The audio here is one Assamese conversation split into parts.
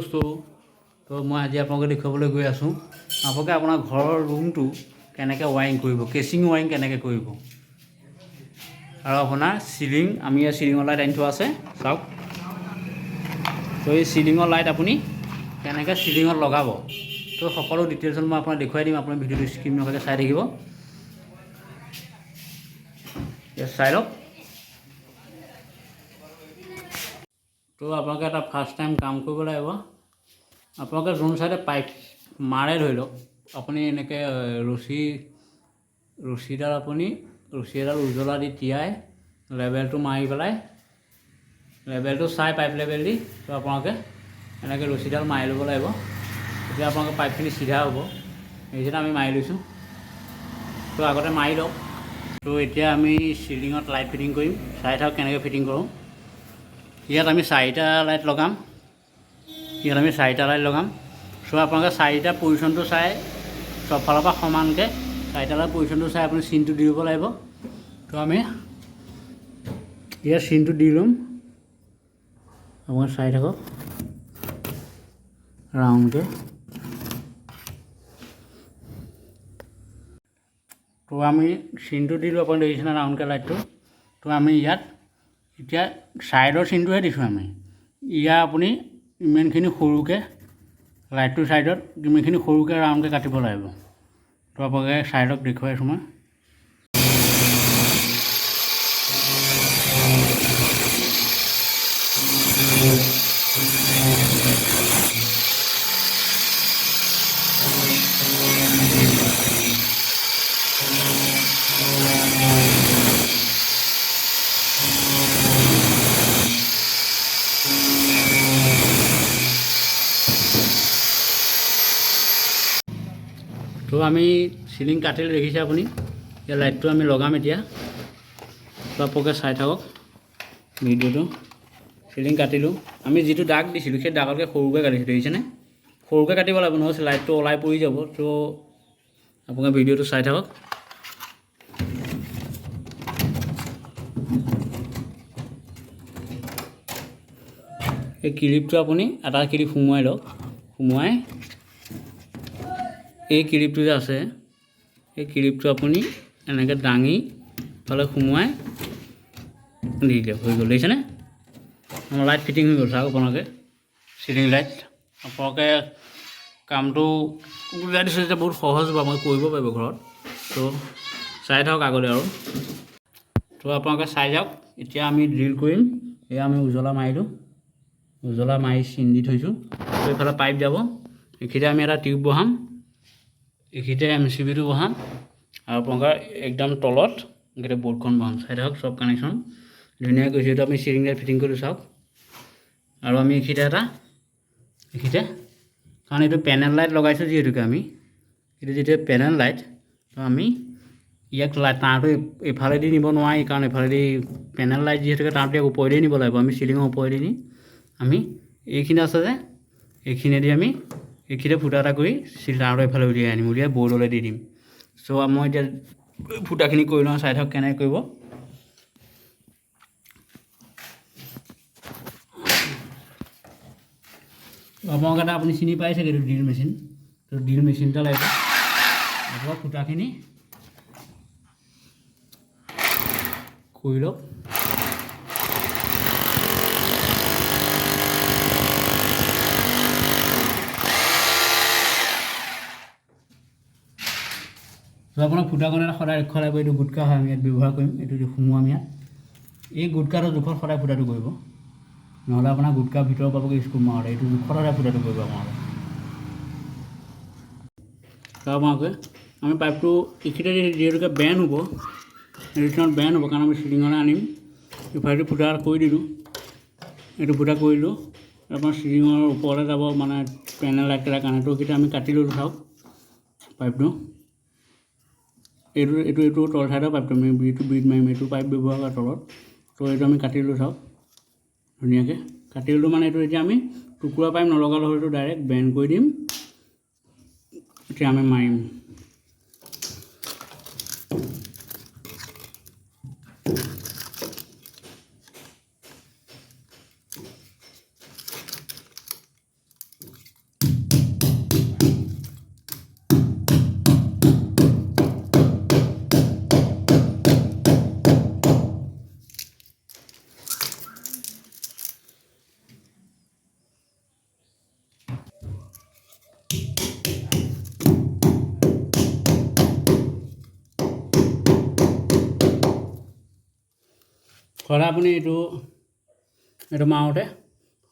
দোস্ত, তো মই আজি আপোনালোকে দেখুৱাবলৈ গৈ আছোঁ আপোনালোকে আপোনাৰ ঘৰৰ ৰুমটো কেনেকৈ ৱাইৰিং কৰিব, কেচিং ৱাইৰিং কেনেকৈ কৰিব। আৰু আপোনাৰ চিলিং, আমি ইয়াত চিলিঙৰ লাইট আনি থোৱা আছে, চাওক। তো এই চিলিঙৰ লাইট আপুনি কেনেকৈ চিলিঙত লগাব, তো সকলো ডিটেইলছত মই আপোনাক দেখুৱাই দিম। আপুনি ভিডিঅ'টো স্ক্ৰীন নকৰাকৈ চাই থাকিব। চাই লওক। তো আপোনালোকে এটা ফাৰ্ষ্ট টাইম কাম কৰিব লাগিব। আপোনালোকে যোন চাইডে পাইপ মাৰে, ধৰি লওক আপুনি এনেকৈ ৰছীডাল, আপুনি ৰছী এডাল উজলা দি তিয়াই লেবেলটো মাৰি পেলাই, লেবেলটো চাই পাইপ লেবেল দি তো আপোনালোকে এনেকৈ ৰছীডাল মাৰি ল'ব লাগিব। তেতিয়া আপোনালোকে পাইপখিনি চিধা হ'ব। এইখিনি আমি মাৰি লৈছোঁ, তো আগতে মাৰি লওক। তো এতিয়া আমি চিলিঙত লাইট ফিটিং কৰিম, চাই থাকক কেনেকৈ ফিটিং কৰোঁ। ইয়াত আমি চাৰিটা লাইট লগাম, ইয়াত আমি চাৰিটা লাইট লগাম। চ' আপোনালোকে চাৰিটা পজিশ্যনটো চাই চবফালৰ পৰা সমানকৈ চাৰিটা লাইট পজিশ্যনটো চাই আপুনি চিনটো দি ল'ব লাগিব। তো আমি ইয়াত চিনটো দি ল'ম, আপোনালোকে চাই থাকক ৰাউণ্ডকৈ। তো আমি চিনটো দিলোঁ, আপুনি দেখিছেনে ৰাউণ্ডকৈ লাইটটো। তো আমি ইয়াত এতিয়া ছাইডৰ চিনটোহে দিছোঁ আমি। ইয়াৰ আপুনি ইমানখিনি সৰুকৈ লাইটটোৰ ছাইডত ইমানখিনি সৰুকৈ ৰাউণ্ডকৈ কাটিব লাগিব। তো আপোনালোকে ছাইডক দেখুৱাই আছোঁ মই। তো আমি চিলিং কাটিলে, দেখিছে আপুনি, এই লাইটটো আমি লগাম এতিয়া। তো আপোনালোকে চাই থাকক ভিডিঅ'টো। চিলিং কাটিলোঁ আমি, যিটো দাগ দিছিলোঁ সেই দাগতকৈ সৰুকৈ কাটিছোঁ, দেখিছেনে? সৰুকৈ কাটিব লাগিব, নহ'লে লাইটটো ওলাই পৰি যাব। তো আপোনালোকে ভিডিঅ'টো চাই থাকক। এই ক্লিপটো আপুনি এটা ক্লিপ সোমোৱাই লওক, সোমোৱাই এই ক্লিপটো যে আছে, এই ক্লিপটো আপুনি এনেকৈ দাঙি ফালে সোমোৱাই দি দিয়ক, হৈ গ'ল। দেখিছেনে, আমাৰ লাইট ফিটিং হৈ গ'ল। চাওক আপোনালোকে চিলিং লাইট। আপোনালোকে কামটো বুজাই দিছোঁ যেতিয়া বহুত সহজ হ'ব, আপোনালোকে কৰিব পাৰিব ঘৰত। তো চাই থাকক আগলৈ আৰু। তো আপোনালোকে চাই যাওক। এতিয়া আমি ড্ৰিল কৰিম। এয়া আমি উজলা মাৰিলোঁ, উজলা মাৰি চিন দি থৈছোঁ। তো এইফালে পাইপ যাব, এইখিনিতে আমি এটা টিউব বহাম, এইখিনিতে এম চি বিটো বহাম আৰু আপোনালোকৰ একদম তলত এইখিনিতে বৰ্ডখন বহাম। চাই থাকক, চব কানেকশ্যন ধুনীয়াকৈ কৰিছোঁ। এইটো আমি চিলিং লাইট ফিটিং কৰিলোঁ, চাওক। আৰু আমি এইখিনিতে এটা, এইখিনিতে, কাৰণ এইটো পেনেল লাইট লগাইছোঁ যিহেতুকে, আমি এইটো যেতিয়া পেনেল লাইট, তো আমি ইয়াক তাঁৰটো এইফালেদি নিব নোৱাৰি, কাৰণ এইফালেদি পেনেল লাইট যিহেতুকে তাঁৰটো ইয়াক ওপৰেদি নিব লাগিব। আমি চিলিঙৰ ওপৰেদি নি আমি এইখিনি আছে যে, এইখিনিয়েদি আমি এইখিনিতে ফুটা এটা কৰি তাঁৰটো এইফালে উলিয়াই আনিম, উলিয়াই বৰ্ডলৈ দি দিম। চ' মই এতিয়া ফুটাখিনি কৰি লওঁ, চাই থাকক কেনেকৈ কৰিব। আপোনালোকে এটা আপুনি চিনি পাই চাগে, এইটো ড্ৰিল মেচিন। তো ড্ৰিল মেচিন এটা লাগিব আপোনাক। ফুটাখিনি কৰি লওক। তো আপোনাৰ ফুটাকণ এটা সদায় লক্ষ্য লাগিব, এইটো গুটকা হয়, আমি ইয়াত ব্যৱহাৰ কৰিম, এইটো সোমোৱাম ইয়াত। এই গুটকাটোৰ জোখত সদায় ফুটাটো কৰিব, নহ'লে আপোনাৰ গুটকাৰ ভিতৰৰ পাবগৈ স্ক্ৰু মাৰোঁতে। এইটো জোখত সদায় ফুটাটো কৰিব আপোনালোকে। আপোনালোকে আমি পাইপটো এইখিনিতে যিহেতুকে বেণ্ড হ'ব, এইখনত বেণ্ড হ'ব, কাৰণ আমি চিলিঙলৈ আনিম। ইফালেদি ফুটা কৰি দিলোঁ, এইটো ফুটা কৰিলোঁ, আপোনাৰ চিলিঙৰ ওপৰতে যাব, মানে পেনেল লাইট কেইটাৰ কাৰণে। তো এইকেইটা আমি কাটি ল'লোঁ, চাওক পাইপটো। এইটো এইটো এইটো তল চাইডৰ পাইপটো, আমি বিটো বিট মাৰিম, এইটো পাইপ ব্যৱহাৰ কৰা তলত। তো এইটো আমি কাটি ল'লোঁ, চাওক ধুনীয়াকৈ কাটি ল'লোঁ। মানে এইটো এতিয়া আমি টুকুৰা পাইপ নলগালে হ'লে এইটো ডাইৰেক্ট বেণ্ড কৰি দিম। এতিয়া আমি মাৰিম। সদায় আপুনি এইটো এইটো মাৰোঁতে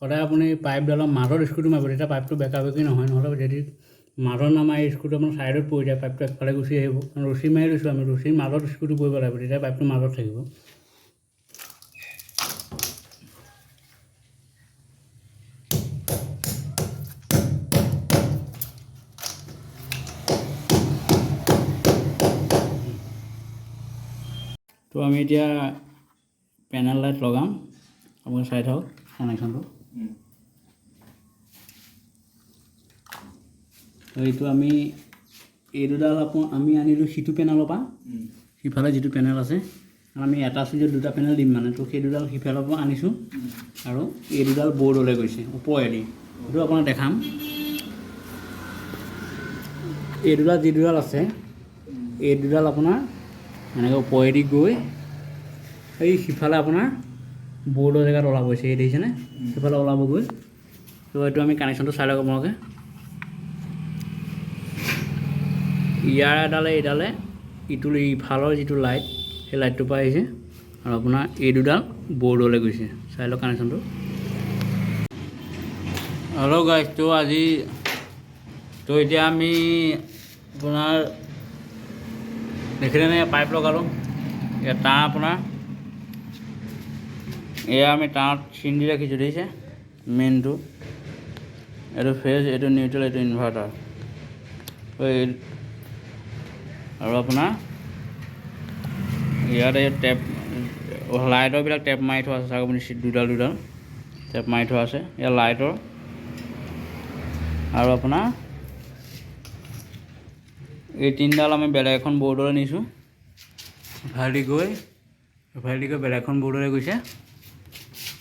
সদায় আপুনি পাইপডালৰ মাজত স্ক্ৰুটো মাৰিব, তেতিয়া পাইপটো বেকা বেকি নহয়। নহ'লে যদি মাজত নামাৰি স্ক্ৰুটো আপোনাৰ ছাইডত পৰি যায়, পাইপটো একফালে গুচি আহিব। কাৰণ ৰছী মাৰি লৈছোঁ আমি, ৰছীৰ মাজত স্ক্ৰুটো পৰিব লাগিব, তেতিয়া পাইপটো মাজত থাকিব। তো আমি এতিয়া পেনেল লাইট লগাম, আপুনি চাই থাকক কানেকশ্যনটো। এইটো আমি এই দুডাল আমি আনিলোঁ সিটো পেনেলৰ পৰা, সিফালে যিটো পেনেল আছে আমি এটা চুইচত দুটা পেনেল দিম মানে, তো সেই দুডাল সিফালৰ পৰা আনিছোঁ আৰু এই দুডাল বৰ্ডলৈ গৈছে ওপৰেদি, সেইটো আপোনাক দেখাম। এই দুডাল যি দুডাল আছে এই দুডাল আপোনাৰ এনেকৈ ওপৰেদি গৈ এই সিফালে আপোনাৰ বৰ্ডৰ জেগাত ওলাব গৈছে, এই দেখিছেনে সিফালে ওলাব গৈ। তো এইটো আমি কানেকশ্যনটো চাই লওক আপোনালোকে। ইয়াৰ এডালে এইডালে ইটো ইফালৰ যিটো লাইট সেই লাইটটোৰ পৰা আহিছে আৰু আপোনাৰ এই দুডাল বৰ্ডলৈ গৈছে, চাই লওক কানেকশ্যনটো। হেল্ল' গাইজ, তো আজি তো এতিয়া আমি আপোনাৰ দেখিলেনে পাইপ লগালোঁ, ইয়াত তাঁৰ আপোনাৰ এয়া আমি তাঁৰত চিন দি ৰাখিছোঁ, দেখিছে মেইনটো, এইটো ফেজ, এইটো নিউট্ৰেল, এইটো ইনভাৰ্টাৰ। আৰু আপোনাৰ ইয়াত এই টেপ লাইটৰবিলাক টেপ মাৰি থোৱা আছে, চাওক আপুনি দুডাল দুডাল টেপ মাৰি থোৱা আছে ইয়াত লাইটৰ। আৰু আপোনাৰ এই তিনিডাল আমি বেলেগ এখন বৰ্ডলৈ নিছোঁ, ইফালেদি গৈ বেলেগ এখন বৰ্ডলৈ গৈছে।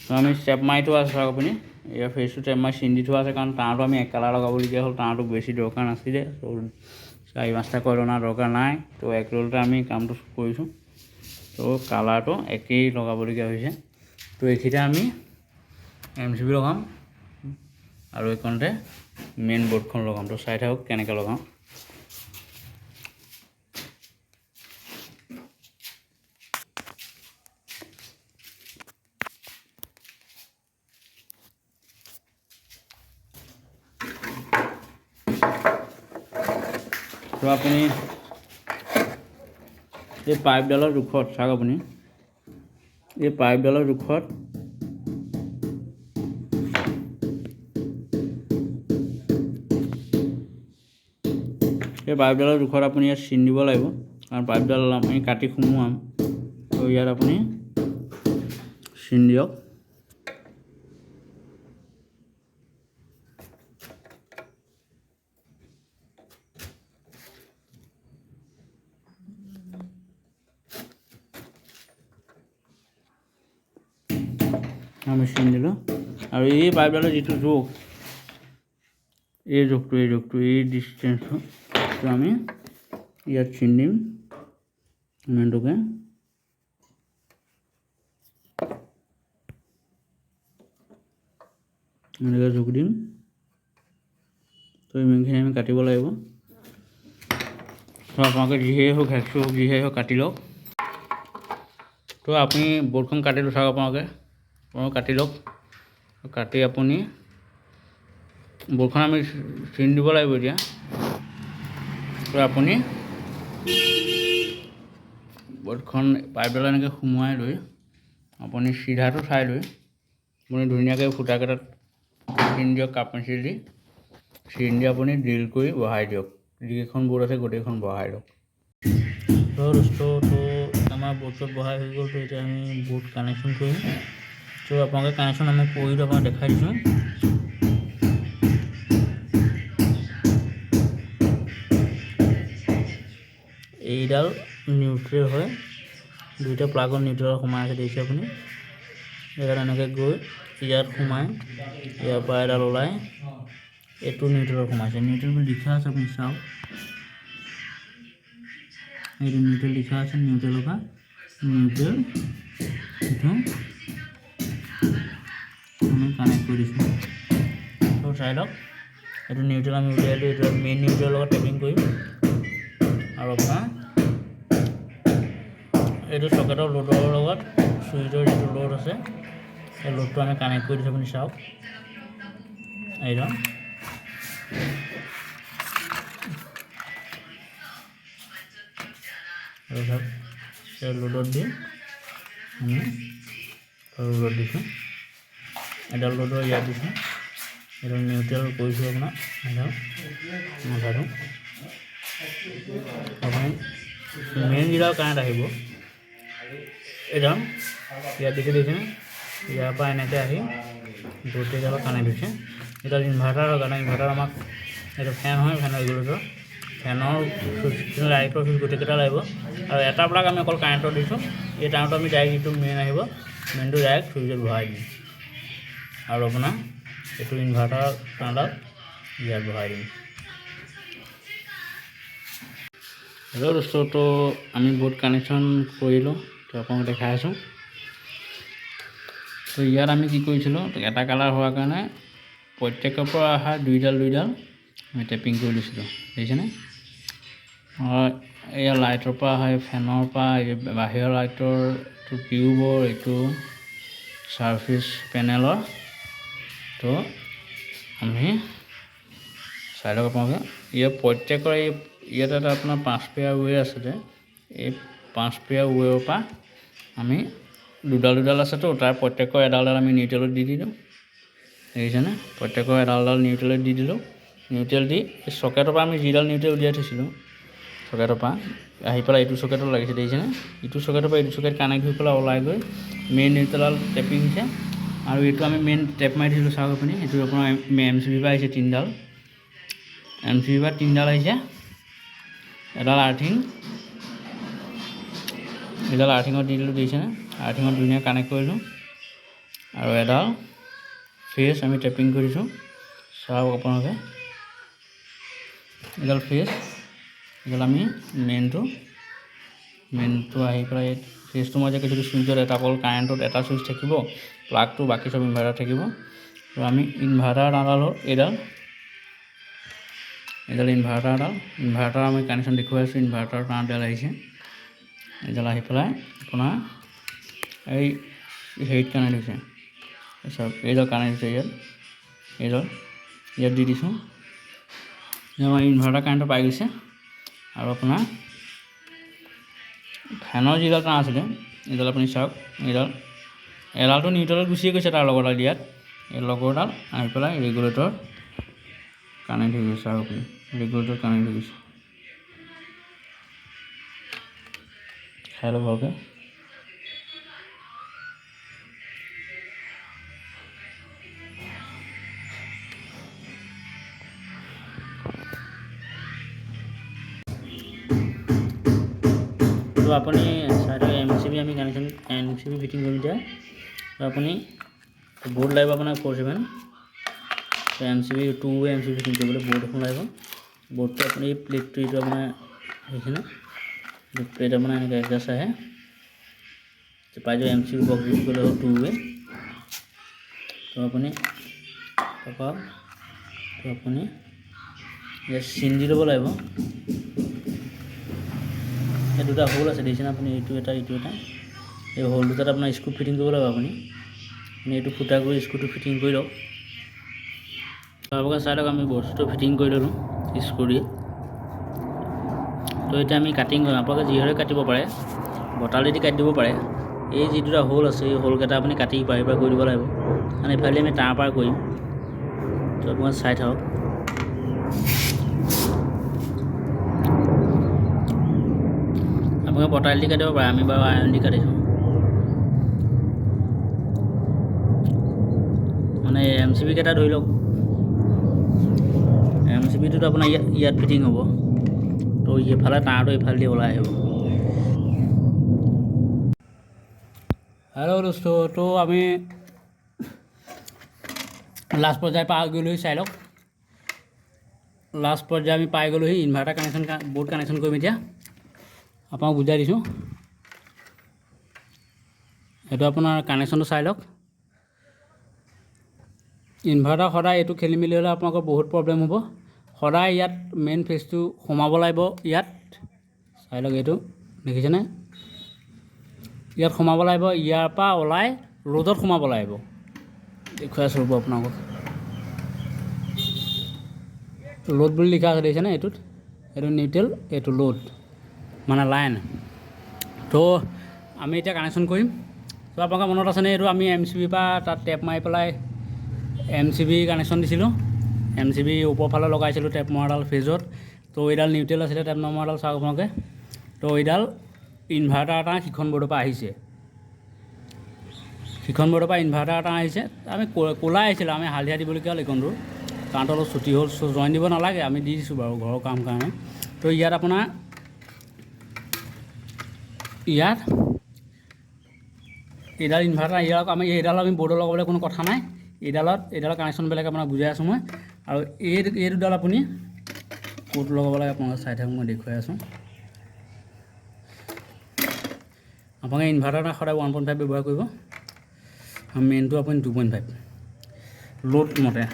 তো আমি টেপ মাৰি থোৱা আছে, চাওক আপুনি ইয়াৰ ফেচটো টেপ মাৰি চিন দি থোৱা আছে, কাৰণ তাঁৰটো আমি এক কালাৰ লগাবলগীয়া হ'ল, তাঁৰটো বেছি দৰকাৰ নাছিলে, তো 4-5টা কইল অনা দৰকাৰ নাই, তো এক ৰোলতে আমি কামটো কৰিছোঁ, তো কালাৰটো একেই লগাবলগীয়া হৈছে। তো এইখিনিতে আমি এম চি বি লগাম আৰু এইকণতে মেইন বৰ্ডখন লগাম, তো চাই থাকক কেনেকৈ লগাওঁ। তো আপুনি এই পাইপডালৰ জোখত চাওক, আপুনি এই পাইপডালৰ জোখত আপুনি ইয়াত চিন দিব লাগিব, কাৰণ পাইপডাল আমি কাটি সোমোৱাম। তো ইয়াত আপুনি চিন দিয়ক। আমি চিন দিলোঁ। আৰু এই পাইপডালৰ যিটো জোখ, এই জোখটো এই ডিষ্টেঞ্চটো আমি ইয়াত চিন দিম ইমানটোকে। এনেকৈ জোখ দিম। তো ইমানখিনি আমি কাটিব লাগিব। তো আপোনালোকে যিহেই হওক, হেক্সো হওক, যিহেই হওক কাটি লওক। তো আপুনি বৰ্ডখন কাটিলোঁ, চাওক আপোনালোকে কাটি লওক। কাটি আপুনি বৰ্ডখন আমি চিন দিব লাগিব এতিয়া। তো আপুনি বৰ্ডখন পাইপডাল এনেকৈ সোমোৱাই লৈ আপুনি চিধাটো চাই লৈ আপুনি ধুনীয়াকৈ ফুটাকেইটাত চিন দিয়ক, কাপ পেঞ্চিল দি চিন দি আপুনি ড্ৰিল কৰি বহাই দিয়ক। যিকেইখন বৰ্ড আছে গোটেইখন বহাই লওক। তো দোস্ত, তো আমাৰ বৰ্ডত বহাই হৈ গ'ল। তো এতিয়া আমি বৰ্ড কানেকশ্যন কৰিম। তো আপোনালোকে কানেকশ্যন আমি কৰি আপোনাক দেখাই দিছোঁ। এইডাল নিউট্ৰেল হয়, দুইটা প্লাগত নিউট্ৰেল সোমাই আছে, দেখিছে আপুনি। এইডাল এনেকৈ গৈ ইয়াত সোমাই, ইয়াৰ পৰা এডাল ওলাই এইটো নিউট্ৰেলত সোমাইছে। নিউট্ৰেল বুলি লিখা আছে, আপুনি চাওক, এইটো নিউট্ৰেল লিখা আছে। নিউট্ৰেলৰ পৰা নিউট্ৰেল এইটো আমি কানেক্ট কৰি দিছোঁ। তো চাই লওক, এইটো নিউট্ৰেল আমি উলিয়াই দিলোঁ। এইটো মেইন নিউট্ৰেলৰ লগত টেপিং কৰিম। আৰু আপোনাৰ এইটো চকেটৰ লোডৰ লগত চুইচৰ যিটো লোড আছে, সেই লোডটো আমি কানেক্ট কৰি দিছোঁ। আপুনি চাওক, এইটো আৰু চাওক, এই লোডত দি আমি লোডত দিছোঁ। এডাল লোডৰ ইয়াত দিছোঁ, এডাল নিউট্ৰেল কৰিছোঁ আপোনাৰ এডাল মাথাটো। আপুনি মেইন যিডাল কাৰেণ্ট আহিব, এইডাল ইয়াত দিছে, দেখিছেনে? ইয়াৰ পৰা এনেকৈ আহি গোটেইডাল কানেক্ট হৈছে। এইডাল ইনভাৰ্টাৰৰ কাৰণে, ইনভাৰ্টাৰ আমাক এইটো ফেন হয়, ফেনৰ ৰেগুলেটৰ, ফেনৰ চুইচ, লাইটৰ চুইচ গোটেইকেইটা লাগিব। আৰু এটা প্লাগ আমি অকল কাৰেণ্টত দিছোঁ। এই তাঁৰটো আমি ডাইৰেক্ট যিটো মেইন আহিব, মেইনটো ডাইৰেক্ট চুইচত ভৰাই দিম আৰু আপোনাৰ এইটো ইনভাৰ্টাৰ তাঁৰডাল ইয়াত ভৰাই দিম। হেল্ল' দোস্ত, তো আমি বহুত কানেকশ্যন কৰিলোঁ, তো আপোনাক দেখাই আছোঁ। তো ইয়াত আমি কি কৰিছিলোঁ? এটা কালাৰ হোৱাৰ কাৰণে প্ৰত্যেকৰ পৰা অহা দুইডাল দুইডাল আমি টেপিং কৰি লৈছিলোঁ, দেখিছেনে? এয়া লাইটৰ পৰা অহা, এই ফেনৰ পৰা, এই বাহিৰৰ লাইটৰ, এইটো টিউবৰ, এইটো ছাৰ্ফিচ পেনেলৰ। তো আমি চাই লওক আপোনালোকে, ইয়াৰ প্ৰত্যেকৰ এই ইয়াত এটা আপোনাৰ 5 পেয়াৰ ৱে আছিলে। এই 5 পেয়াৰ ৱেৰ পৰা আমি দুডাল দুডাল আছেতো, তাৰ প্ৰত্যেকৰ এডাল এডাল আমি নিউট্ৰেলত দি দিলোঁ, দেখিছেনে? প্ৰত্যেকৰ এডাল এডাল নিউট্ৰেলত দি দিলোঁ। নিউট্ৰেল দি এই চকেটৰ পৰা আমি যিডাল নিউট্ৰেল উলিয়াই থৈছিলোঁ, চকেটৰ পৰা আহি পেলাই এইটো চকেটত লাগিছে, দেখিছেনে? ইটো চকেটৰ পৰা এইটো চকেট কানেক্ট হৈ পেলাই ওলাই গৈ মেইন নিউট্ৰেলডাল টেপিং হৈছে। আৰু এইটো আমি মেইন টেপ মাৰি থৈছিলোঁ, চাওক আপুনি। এইটো আপোনাৰ এম চি বিৰ পৰা আহিছে তিনিডাল, এম চি বিৰ পৰা তিনিডাল আহিছে। এডাল আৰ্থিং, এডাল আৰ্থিঙত দি দিলোঁ, দেখিছেনে? আৰ্থিঙত ধুনীয়া কানেক্ট কৰিলোঁ। আৰু এডাল ফেচ আমি টেপিং কৰিছোঁ, চাওক আপোনালোকে। এডাল ফেচ, এডাল আমি মেইনটো আহি পেলাই ফেচটো, মই যে কৈছিলোঁ চুইচত এটা অকল কাৰেণ্টত এটা চুইচ থাকিব, প্লাগটো, বাকী চব ইনভাৰ্টাৰ থাকিব। তো আমি ইনভাৰ্টাৰ তাঁৰডাল হ'ল এইডাল, এইডাল ইনভাৰ্টাৰডাল। ইনভাৰ্টাৰ আমি কানেকশ্যন দেখুৱাই আছোঁ। ইনভাৰ্টাৰ তাঁৰডাল আহিছে, এইডাল আহি পেলাই আপোনাৰ এই হেৰিত কানেক্ট হৈছে। চাওক, এইডাল কানেক্ট হৈছে ইয়াত, এইডাল ইয়াত দি দিছোঁ। আমাৰ ইনভাৰ্টাৰ কাৰেণ্টটো পাই গৈছে। আৰু আপোনাৰ ফেনৰ যিডাল তাঁৰ আছিলে, এইডাল আপুনি চাওক, এইডাল এডালটো নিউট্ৰেলত গুচিয়ে গৈছে। তাৰ লগৰডাল ইয়াত, এই লগৰডাল আহি পেলাই ৰেগুলেটৰ কানেক্ট হৈ গৈছে। চাওক আপুনি, ৰেগুলেটৰ কানেক্ট হৈ গৈছে। খাই লওক ভালকৈ। তো আপুনি চাইডৰ এম চি বি, আমি connection M C B fitting কৰিম এতিয়া। তো আপুনি বৰ্ড লাগিব আপোনাক 4 7 M C B, two M C B fitting কৰিবলৈ বৰ্ড এখন লাগিব। বৰ্ডটো আপুনি এই প্লেটটো, এইটো আপোনাৰ সেইখিনি এইটো প্লেট আপোনাৰ এনেকৈ এডজাষ্ট আহে, পাই যাব। এম চি বি বক্স বুলি ক'লে হ'ল, টু ৱে। তো আপুনি তাৰপৰা তো আপুনি ইয়াত চিন দি ল'ব লাগিব। এই দুটা হোল আছে, দেখিছেনে আপুনি? এইটো এটা, এইটো এটা। এই হোল দুটাত আপোনাৰ স্ক্ৰু ফিটিং কৰিব লাগিব। আপুনি এইটো ফুটা কৰি স্ক্ৰুটো ফিটিং কৰি লওক। আপোনালোকে চাই লওক, আমি বস্তুটো ফিটিং কৰি ল'লোঁ স্ক্ৰু দি। তো এতিয়া আমি কাটিং কৰিম। আপোনালোকে যিহৰে কাটিব পাৰে, বটালি দি কাটি দিব পাৰে। এই যি দুটা হোল আছে, এই হোলকেইটা আপুনি কাটি ইপাৰ সিপাৰ কৰি দিব লাগিব, কাৰণ এইফালে আমি তাঁৰ পাৰ কৰিম। তো আপোনালোকে চাই থাকক। আপোনালোকে বটালি দি কাটিব পাৰে, আমি বাৰু আইৰণ দি কাটিছোঁ। মানে এম চি বি কেইটা ধৰি লওক, এম চি বিটোতো আপোনাৰ ইয়াত ফিটিং হ'ব। তো এইফালে তাঁৰটো এইফালেদি ওলাই আহিব। হেল্ল' দোস্ত, তো আমি লাষ্ট পৰ্যায় পাৰ গ'লোহি, চাই লওক। লাষ্ট পৰ্যায় আমি পাই গ'লোহি। ইনভাৰ্টাৰ কানেকশ্যন, বৰ্ড কানেকশ্যন কৰিম এতিয়া, আপোনাক বুজাই দিছোঁ। সেইটো আপোনাৰ কানেকশ্যনটো চাই লওক। ইনভাৰ্টাৰ সদায় এইটো খেলি মেলি হ'লে আপোনালোকৰ বহুত প্ৰব্লেম হ'ব। সদায় ইয়াত মেইন ফেচটো সোমাব লাগিব ইয়াত। চাই লওক, এইটো দেখিছেনে? ইয়াত সোমাব লাগিব। ইয়াৰ পৰা ওলাই লোডত সোমাব লাগিব। দেখুৱাই আছোঁ, ৰ'ব আপোনালোকক। লোড বুলি লিখা আছে, দেখিছেনে এইটোত? এইটো নিউট্ৰেল, এইটো লোড, মানে লাইন। তো আমি এতিয়া কানেকশ্যন কৰিম। তো আপোনালোকৰ মনত আছেনে, এইটো আমি এম চি বিৰ পৰা তাত টেপ মাৰি পেলাই এম চি বি কানেকশ্যন দিছিলোঁ। এম চি বি ওপৰ ফালে লগাইছিলোঁ টেপ মৰাডাল ফেজত। তো এইডাল নিউট্ৰেল আছিলে, টেপ নমৰাডাল। চাওক আপোনালোকে। তো এইডাল ইনভাৰ্টাৰ এটা সিখন বৰ্ডৰ পৰা আহিছে। সিখন বৰ্ডৰ পৰা ইনভাৰ্টাৰ এটা আহিছে। আমি ক'লা আহিছিলে, আমি হালধীয়া দিবলগীয়া হ'ল। এইকণটোৰ তাঁৰটো অলপ ছুটি হ'ল, চ' জইন দিব নালাগে, আমি দি দিছোঁ বাৰু ঘৰৰ কাম কাৰণে। তো ইয়াত আপোনাৰ ইয়াত এইডাল ইনভাৰ্টাৰ, ইয়াক আমি এইডাল আমি বৰ্ডত লগাবলৈ কোনো কথা নাই। এইডালৰ কানেকশ্যন বেলেগ, আপোনাক বুজাই আছোঁ মই। আৰু এই দুডাল আপুনি ক'ত লগাব লাগে আপোনালোকে চাই থাকক, মই দেখুৱাই আছোঁ। আপোনালোকে ইনভাৰ্টাৰ এটা সদায় 1.5 ব্যৱহাৰ কৰিব আৰু মেইনটো আপুনি 2.5 লোড মতে।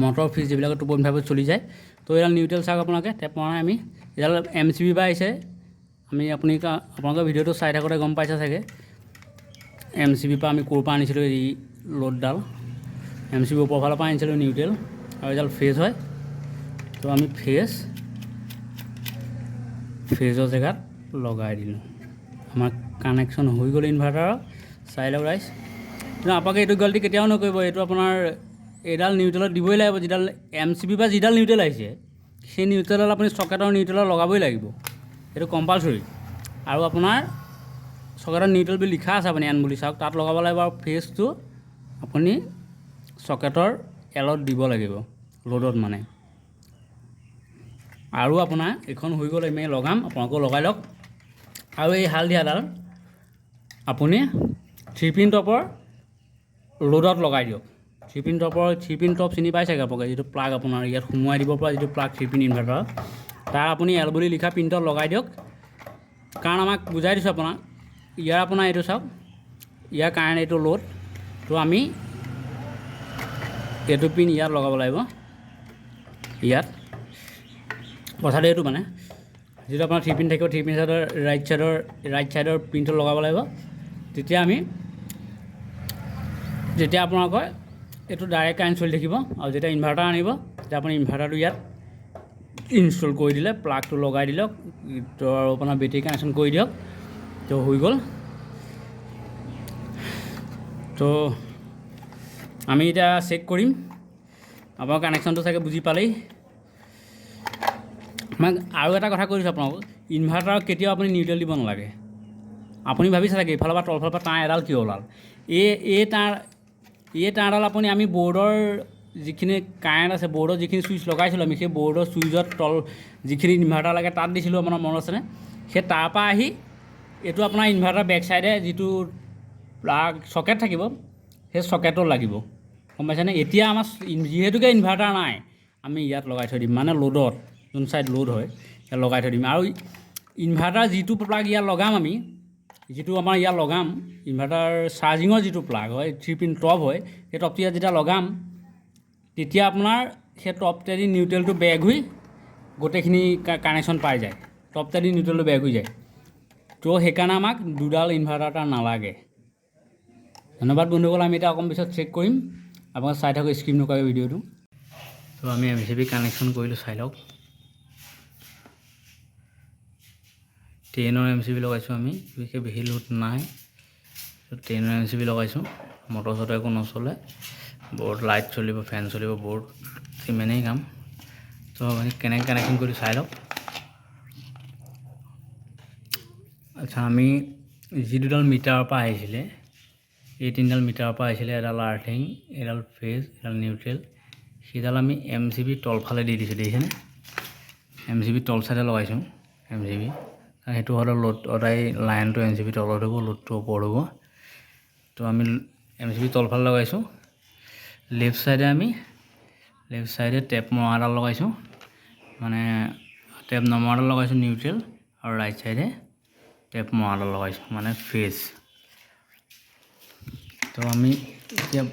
মটৰ, ফ্ৰিজ এইবিলাক 2.5ত চলি যায়। তো এইডাল নিউট্ৰেল, চাওক আপোনালোকে, টেপ মৰা নাই আমি। এইডাল এম চি বি পৰা আহিছে। আমি আপুনি আপোনালোকে ভিডিঅ'টো চাই থাকোঁতে গম পাইছে চাগে, এম চি বিৰ পৰা আমি ক'ৰ পৰা আনিছিলোঁ। এই লোডডাল এম চি বি ওপৰ ফালৰ পৰা আনিছিলোঁ নিউট্ৰেল, আৰু এইডাল ফেজ হয়। তো আমি ফেজৰ জেগাত লগাই দিলোঁ। আমাৰ কানেকশ্যন হৈ গ'ল ইনভাৰ্টাৰৰ। চাই লওক ৰাইজ। কিন্তু আপোনালোকে এইটো গলতি কেতিয়াও নকৰিব। এইটো আপোনাৰ এইডাল নিউট্ৰেলত দিবই লাগিব। যিডাল এম চি বি বা যিডাল নিউট্ৰেল আহিছে, সেই নিউট্ৰেলডাল আপুনি চকেটৰ নিউট্ৰেলত লগাবই লাগিব। সেইটো কম্পালচৰি। আৰু আপোনাৰ চকেটৰ নিউট্ৰেল বুলি লিখা আছে, আপুনি এন বুলি চাওক, তাত লগাব লাগিব। আৰু ফেজটো আপুনি চকেটৰ এলত দিব লাগিব, লোডত মানে। আৰু আপোনাৰ এইখন হৈ গ'ল, আমি লগাম, আপোনালোকেও লগাই লওক। আৰু এই হালধীয়াডাল আপুনি থ্ৰী পিন টপৰ লোডত লগাই দিয়ক। থ্ৰী পিন টপ চিনি পাই চাগে আপোনালোকে, যিটো প্লাগ আপোনাৰ ইয়াত সোমোৱাই দিব পৰা যিটো প্লাগ থ্ৰী পিন ইনভাৰ্টাৰ, তাৰ আপুনি এল বুলি লিখা পিনটোত লগাই দিয়ক। কাৰণ আমাক বুজাই দিছোঁ আপোনাক। ইয়াৰ আপোনাৰ এইটো চাওক, ইয়াৰ কাৰেণ্ট এইটো লোড। তো আমি এইটো পিন ইয়াত লগাব লাগিব ইয়াত। কথাটো এইটো, মানে যিটো আপোনাৰ থ্ৰী পিন থাকিব, থ্ৰী পিন চাইডৰ ৰাইট চাইডৰ পিনটো লগাব লাগিব। তেতিয়া আমি যেতিয়া আপোনালোকৰ এইটো ডাইৰেক্ট কাৰেণ্ট চলি থাকিব আৰু যেতিয়া ইনভাৰ্টাৰ আনিব, তেতিয়া আপুনি ইনভাৰ্টাৰটো ইয়াত ইনষ্টল কৰি দিলে, প্লাগটো লগাই দিলক, তো আৰু আপোনাৰ বেটেৰী কানেকশ্যন কৰি দিয়ক, তো হৈ গ'ল। তো আমি এতিয়া চেক কৰিম। আপোনাৰ কানেকশ্যনটো চাগে বুজি পালেই। আমাক আৰু এটা কথা কৈ দিছোঁ আপোনালোকক, ইনভাৰ্টাৰক কেতিয়াও আপুনি নিউট্ৰেল দিব নালাগে। আপুনি ভাবিছে চাগে এইফালৰ পৰা তলফালৰ পৰা তাঁৰ এডাল কিয় ওলাল। এই তাঁৰডাল আপুনি আমি বৰ্ডৰ যিখিনি কাৰেণ্ট আছে, বৰ্ডৰ যিখিনি ছুইচ লগাইছিলোঁ, আমি সেই বৰ্ডৰ ছুইচত তল যিখিনি ইনভাৰ্টাৰ লাগে তাত দিছিলোঁ, আপোনাৰ মনত আছেনে? সেই তাৰপৰা আহি এইটো আপোনাৰ ইনভাৰ্টাৰ বেক চাইডে যিটো প্লাগ চকেট থাকিব, সেই চকেটত লাগিব, গম পাইছেনে? এতিয়া আমাৰ যিহেতুকে ইনভাৰ্টাৰ নাই, আমি ইয়াত লগাই থৈ দিম, মানে লোডত যোন চাইড লোড হয় ইয়াত লগাই থৈ দিম। আৰু ইনভাৰ্টাৰ যিটো প্লাগ ইয়াত লগাম, আমি যিটো আমাৰ ইয়াত লগাম, ইনভাৰ্টাৰ চাৰ্জিঙৰ যিটো প্লাগ হয়, থ্ৰী পিন টপ হয়, সেই টপটো ইয়াত যেতিয়া লগাম, তেতিয়া আপোনাৰ সেই টপটেদি নিউট্ৰেলটো বেক হৈ গোটেইখিনি কানেকশ্যন পাই যায়। টপটেদি নিউট্ৰেলটো বেক হৈ যায়। তো সেইকাৰণে আমাক দুডাল ইনভাৰ্টাৰ এটা নালাগে। ধন্যবাদ বন্ধুসকল। আমি এতিয়া অকণ পিছত চেক কৰিম। আপোনালোকে চাই থাকক স্কিপ নকৰাকৈ ভিডিঅ'টো। তো আমি এম চি বি কানেকশ্যন কৰিলোঁ, চাই লওক। 10ৰ এম চি বি লগাইছোঁ আমি, বিশেষ বেছি লোড নাই। 10ৰ এম চি বি লগাইছোঁ। মটৰ চটৰ একো নচলে, বৰ্ড লাইট চলিব, ফেন চলিব, বৰ্ড সিমানেই কাম। তো আপুনি কেনেকৈ কানেকশ্যন কৰি চাই লওক। আচ্ছা, আমি যি দুডাল মিটাৰৰ পৰা আহিছিলে, এই তিনিডাল মিটাৰৰ পৰা আহিছিলে, এডাল আৰ্থিং, এডাল ফেজ, এডাল নিউট্ৰেল, সেইডাল আমি এম চি বি তলফালে দি দিছোঁ, দেখিছেনে? এম চি বি তল চাইডে লগাইছোঁ এম চি বি, কাৰণ সেইটো সদায় লোড, সদায় লাইনটো এম চি বি তলত হ'ব, লোডটো ওপৰত হ'ব। তো আমি এম চি বি তলফালে লগাইছোঁ। লেফ্ট চাইডে টেপ মৰাডাল লগাইছোঁ, মানে টেপ নমৰাডাল লগাইছোঁ নিউট্ৰেল, আৰু ৰাইট চাইডে টেপ মৰাডাল লগাইছোঁ, মানে ফেজ। তো আমি এতিয়া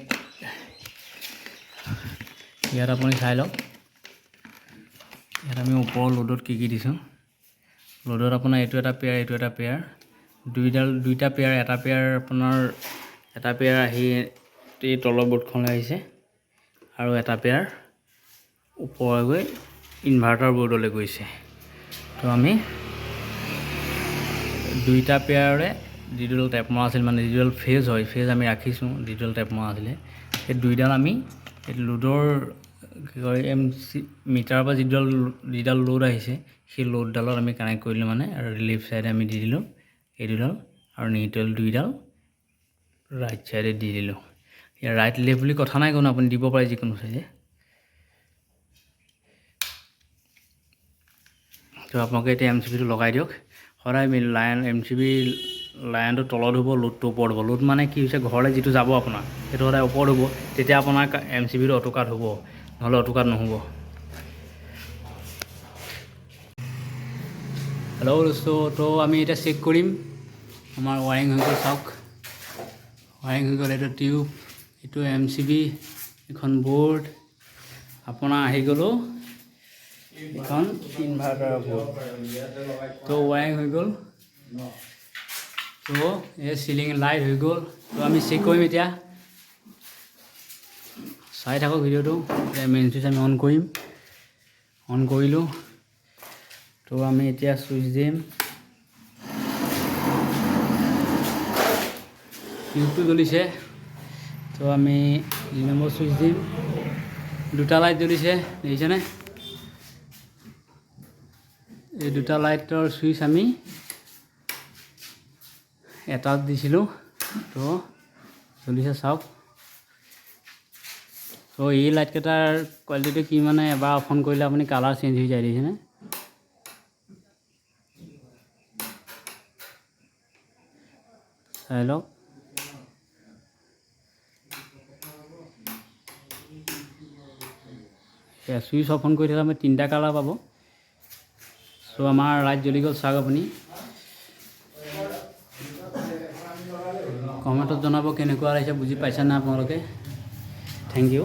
ইয়াত আপুনি চাই লওক, ইয়াত আমি ওপৰৰ লোডত কি কি দিছোঁ। লোডত আপোনাৰ এইটো এটা পেয়াৰ, এইটো এটা পেয়াৰ। দুইডাল, দুইটা পেয়াৰ, এটা পেয়াৰ আপোনাৰ, এটা পেয়াৰ আহি এই তলৰ বৰ্ডখনলৈ আহিছে আৰু এটা পেয়াৰ ওপৰলৈ গৈ ইনভাৰ্টাৰ বৰ্ডলৈ গৈছে। তো আমি দুইটা পেয়াৰৰে যিডাল টেপ মৰা আছিল, মানে যিডাল ফেজ হয়, ফেজ আমি ৰাখিছোঁ, যিডাল টেপ মৰা আছিলে, সেই দুইডাল আমি এই লোডৰ কি কয় এম চি মিটাৰৰ পৰা যিডাল লোড আহিছে, সেই লোডডালত আমি কানেক্ট কৰিলোঁ মানে, আৰু লেফ্ট ছাইডে আমি দি দিলোঁ এই দুডাল আৰু নিউট্ৰেল দুইডাল ৰাইট ছাইডে দি দিলোঁ। ইয়াৰ ৰাইট লেফ্ট বুলি কথা নাই কোনো, আপুনি দিব পাৰে যিকোনো চাইডে। তো আপোনালোকে এতিয়া এম চি বিটো লগাই দিয়ক। সদায় লাইন এম চি বি লাইনটো তলত হ'ব, লোডটো ওপৰত হ'ব। লোড মানে কি হৈছে, ঘৰলৈ যিটো যাব আপোনাৰ সেইটো সদায় ওপৰত হ'ব, তেতিয়া আপোনাৰ এম চি বিটো অটোকাট হ'ব, নহ'লে অটোকাট নহ'ব। হেল্ল' দোস্ত, তো আমি এতিয়া চেক কৰিম আমাৰ ৱায়াৰিং হৈ গ'ল। চাওক, ৱায়াৰিং হৈ গ'ল। এইটো টিউব, এইটো এম চি বি, এখন বৰ্ড আপোনাৰ আহি গ'লোঁ, এখন ইনভাৰ্টাৰৰ বৰ্ড। তো ৱায়াৰিং হৈ গ'ল, তো এই চিলিং লাইট হৈ গ'ল। তো আমি চেক কৰিম এতিয়া, চাই থাকক ভিডিঅ'টো। এতিয়া মেইন চুইচ আমি অন কৰিম, অন কৰিলোঁ। তো আমি এতিয়া চুইচ দিম, টিউবটো জ্বলিছে। তো আমি 2 নম্বৰ চুইচ দিম, দুটা লাইট জ্বলিছে, দেখিছেনে? এই দুটা লাইটৰ চুইচ আমি এটাত দিছিলোঁ, তো জ্বলিছে চাওক। তো এই লাইটকেইটাৰ কোৱালিটিটো কি, মানে এবাৰ অফ অন কৰিলে আপুনি কালাৰ চেঞ্জ হৈ যায়, দেখিছেনে? চাই লওক। চুইচ অফ অন কৰি থাকিলে আপুনি তিনিটা কালাৰ পাব। চ' আমাৰ লাইট জ্বলি গ'ল, চাওক। আপুনি কমেণ্টত জনাব কেনেকুৱা লাগিছে, বুজি পাইছে নাই আপোনালোকে? Thank you.